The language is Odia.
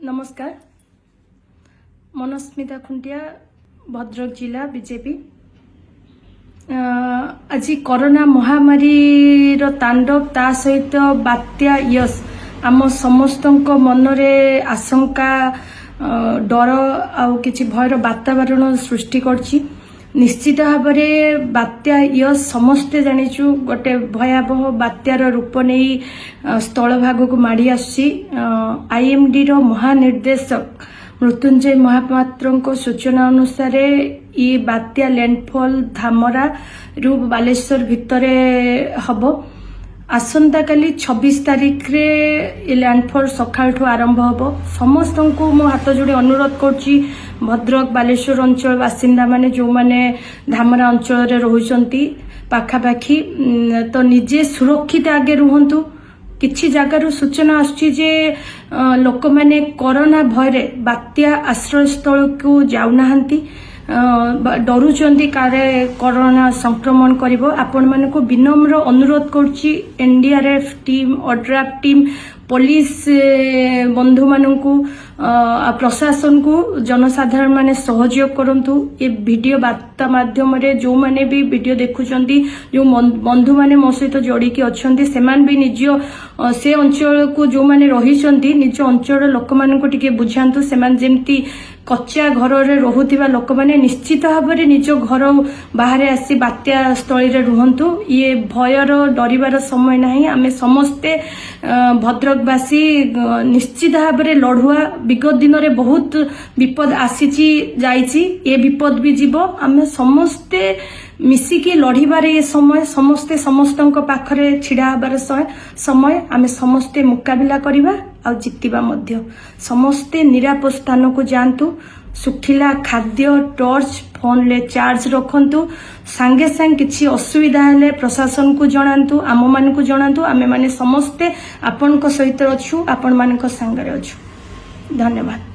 ନମସ୍କାର। ମନସ୍ମିତା ଖୁଣ୍ଟିଆ, ଭଦ୍ରକ ଜିଲ୍ଲା ବିଜେପି। ଆଜି କରୋନା ମହାମାରୀର ତାଣ୍ଡବ, ତା ସହିତ ବାତ୍ୟା ୟସ୍ ଆମ ସମସ୍ତଙ୍କ ମନରେ ଆଶଙ୍କା, ଡର ଆଉ କିଛି ଭୟର ବାତାବରଣ ସୃଷ୍ଟି କରିଛି। ନିଶ୍ଚିତ ଭାବରେ ବାତ୍ୟା ୟସ୍ ସମସ୍ତେ ଜାଣିଛୁ, ଗୋଟେ ଭୟାବହ ବାତ୍ୟାର ରୂପ ନେଇ ସ୍ଥଳଭାଗକୁ ମାଡ଼ି ଆସୁଛି। ଆଇଏମଡିର ମହାନିର୍ଦ୍ଦେଶକ ମୃତ୍ୟୁଞ୍ଜୟ ମହାପାତ୍ରଙ୍କ ସୂଚନା ଅନୁସାରେ ଇ ବାତ୍ୟା ଲ୍ୟାଣ୍ଡଫଲ୍ ଧାମରାରୁ ବାଲେଶ୍ୱର ଭିତରେ ହବ। ଆସନ୍ତାକାଲି 26 ତାରିଖରେ ଏ ଲ୍ୟାଣ୍ଡଫଲ୍ ସକାଳଠୁ ଆରମ୍ଭ ହେବ। ସମସ୍ତଙ୍କୁ ମୁଁ ହାତ ଯୋଡ଼ି ଅନୁରୋଧ କରୁଛି, ଭଦ୍ରକ, ବାଲେଶ୍ୱର ଅଞ୍ଚଳ ବାସିନ୍ଦାମାନେ, ଯେଉଁମାନେ ଧାମରା ଅଞ୍ଚଳରେ ରହୁଛନ୍ତି ପାଖାପାଖି, ତ ନିଜେ ସୁରକ୍ଷିତ ଆଗେ ରୁହନ୍ତୁ। କିଛି ଜାଗାରୁ ସୂଚନା ଆସୁଛି ଯେ ଲୋକମାନେ କରୋନା ଭୟରେ ବାତ୍ୟା ଆଶ୍ରୟସ୍ଥଳକୁ ଯାଉନାହାନ୍ତି, ଡରୁଛନ୍ତି କାଳେ କରୋନା ସଂକ୍ରମଣ କରିବ। ଆପଣମାନଙ୍କୁ ବିନମ୍ର ଅନୁରୋଧ କରୁଛି, NDRF team, ODRAF team, police ବନ୍ଧୁମାନଙ୍କୁ ଆଉ ପ୍ରଶାସନକୁ ଜନସାଧାରଣ ମାନେ ସହଯୋଗ କରନ୍ତୁ। ଏ ଭିଡିଓ ବାର୍ତ୍ତା ମାଧ୍ୟମରେ ଯେଉଁମାନେ ବି ଭିଡିଓ ଦେଖୁଛନ୍ତି, ଯେଉଁ ବନ୍ଧୁମାନେ ମୋ ସହିତ ଯୋଡ଼ିକି ଅଛନ୍ତି, ସେମାନେ ବି ନିଜ ସେ ଅଞ୍ଚଳକୁ ଯେଉଁମାନେ ରହିଛନ୍ତି, ନିଜ ଅଞ୍ଚଳର ଲୋକମାନଙ୍କୁ ଟିକେ ବୁଝାନ୍ତୁ। ସେମାନେ ଯେମିତି କଚ୍ଚା ଘରରେ ରହୁଥିବା ଲୋକମାନେ ନିଶ୍ଚିତ ଭାବରେ ନିଜ ଘର ବାହାରେ ଆସି ବାତ୍ୟା ସ୍ଥଳୀରେ ରୁହନ୍ତୁ। ଇଏ ଭୟର, ଡରିବାର ସମୟ ନାହିଁ। ଆମେ ସମସ୍ତେ ଭଦ୍ରକବାସୀ ନିଶ୍ଚିତ ଭାବରେ ଲଢୁଆ। ବିଗତ ଦିନରେ ବହୁତ ବିପଦ ଆସିଛି, ଯାଇଛି, ଏ ବିପଦ ବି ଯିବ। ଆମେ ସମସ୍ତେ ମିଶିକି ଲଢିବାର ଏ ସମୟ, ସମସ୍ତେ ସମସ୍ତଙ୍କ ପାଖରେ ଛିଡା ହେବାର ସମୟ। ଆମେ ସମସ୍ତେ ମୁକାବିଲା କରିବା ଆଉ ଜିତିବା ମଧ୍ୟ। ସମସ୍ତେ ନିରାପଦ ସ୍ଥାନକୁ ଯାଆନ୍ତୁ। ଶୁଖିଲା ଖାଦ୍ୟ, ଟର୍ଚ୍ଚ, ଫୋନରେ ଚାର୍ଜ ରଖନ୍ତୁ। ସାଙ୍ଗେ ସାଙ୍ଗେ କିଛି ଅସୁବିଧା ହେଲେ ପ୍ରଶାସନକୁ ଜଣାନ୍ତୁ, ଆମମାନଙ୍କୁ ଜଣାନ୍ତୁ। ଆମେମାନେ ସମସ୍ତେ ଆପଣଙ୍କ ସହିତ ଅଛୁ, ଆପଣମାନଙ୍କ ସାଙ୍ଗରେ ଅଛୁ। ଧନ୍ୟବାଦ।